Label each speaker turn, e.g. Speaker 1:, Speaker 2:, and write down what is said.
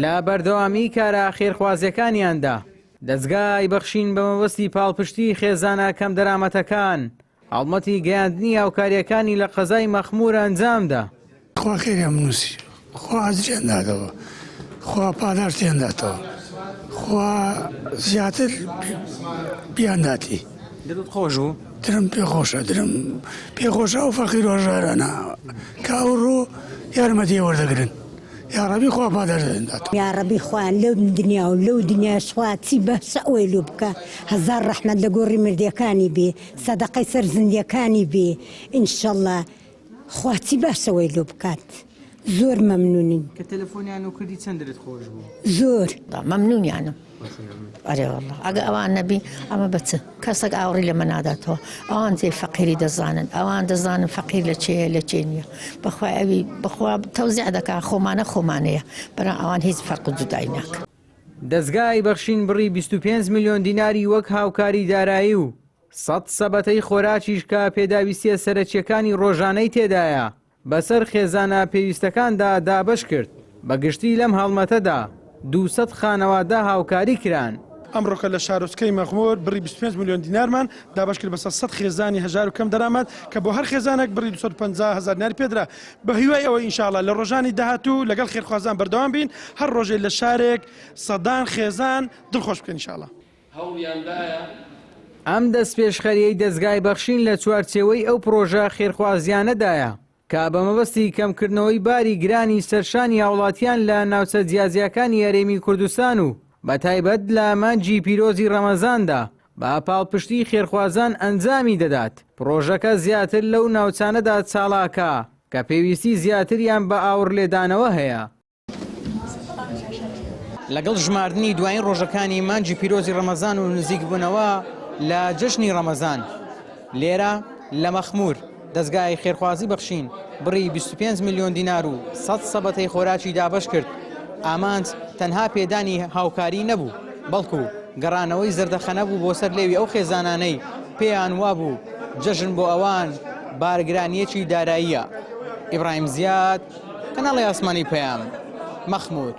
Speaker 1: لە بەردەوامی کارە خێرخوازیەکانیاندا، دەزگای بەخشین بە مەبەستی پاڵپشتی خێزانە کەمدەرامەتەکان، هەڵمەتی گەیاندنی هاوکارییەکانی لە قەزای مەخموور ئەنجامدا.
Speaker 2: خوا خێریان بنووسی خوا ئەجریان داتەوە خوا پاداشتیان داتەوە خوا زیاتر بیان داتی.
Speaker 1: دڵت خۆش بوو؟
Speaker 2: درم پێ خۆشە درم پێ خۆشە ئەو فەقیر و هەژارانە کە ئەوڕۆ یارمەتی وەردەگرن یاڕەبی خوا پاداشتیان داتەوە.
Speaker 3: یاڕەبی خوا لەم دنیا و لەو دنیاش خوا چی باشە ئەوەی لۆ بکا هەزار ڕەحمەت لە گۆڕی مردیەکانی بێ سەدەقەی سەر زیندیەکانی بێ انشاللە خوا چی باشە وەی لۆ بکات زۆر مەمنونین.
Speaker 1: کە تەلەفۆنیان و کردی چەند دلت خۆش بوو؟
Speaker 3: زۆر.
Speaker 4: مەمنونیانم ئەرێ واللە ئەگە ئەوان نەبی ئەمە بە چ کەسێک ئاوڕی لەمە ناداتەوە ئەوان جێ فەقیری دەزانن ئەوان دەزانن فەقیر لە چێیە لە چێ نییە بەخوای ئەوی بەخوا تەوزیع دەکا خۆمانە خۆمانەیە بەرا ئەوان هیچ فەرق و جودای ناکەن.
Speaker 1: دەزگای بەخشین بڕی 25 ملیۆن دیناری وەک هاوکاری دارایی و سەد سەبەتەی خۆراکیش کە پێداویستییە سەرەکییەکانی ڕۆژانەی تێدایە، بەسەر خێزانە پێویستەکاندا دابەش کرد، بە گشتی لەم هەڵمەتەدا 200 خانەوادە هاوکاری کران.
Speaker 5: ئەمڕۆکە لە شارۆچکەی مەخموور بڕی 25 ملیۆن دینارمان دابەش کرد بەسەر 100 خێزانی هەژار و کەم دەرامەت کە بۆ هەر خێزانێک بڕی 250 هەزار دیناری پێدرا. بە هیوای ئەوەی ئینشاڵا لە ڕۆژانی داهاتوو لەگەڵ خێرخوازان بەردەوام بین، هەر ڕۆژێ لە شارێک سەدان خێزان دڵخۆش بکەین ئینشاڵا.
Speaker 6: هەوڵیاندایە.
Speaker 1: ئەم دەستپێشخەرییەی دەزگای بەخشین لە چوارچێوەی ئەو پڕۆژە خێرخوازییانەدایە کە بە مەبەستی کەمکردنەوەی باری گرانی سەرشانی هاوڵاتیان لە ناوچە جیاجیاکانی هەرێمی کوردستان و بەتایبەت لە مانگی پیرۆزی ڕەمەزاندا بە پاڵپشتی خێرخوازان ئەنجامی دەدات، پڕۆژەکە زیاتر لەو ناوچانەدا چالاکە کە پێویستی زیاتریان بە ئاوڕلێدانەوە هەیە. لەگەڵ ژماردنی دوایین ڕۆژەکانی مانگی پیرۆزی ڕەمەزان و نزیکبوونەوە لە جەژنی ڕەمەزان لێرە لە مەخمور دەزگای خێرخوازی بەخشین بڕی 25 ملیۆن دینار و 100 سەبەتەی خۆراکی دابەش کرد ئامانج تەنها پێدانی هاوکاری نەبوو بەڵکو گەڕانەوەی زەردەخەنە بوو بۆ سەر لێوی ئەو خێزانانەی پێیان وابوو جەژن بۆ ئەوان بارگرانیەکی داراییە. ئیبراهیم زیاد، کەناڵی ئاسمانی پەیام، مەخمور.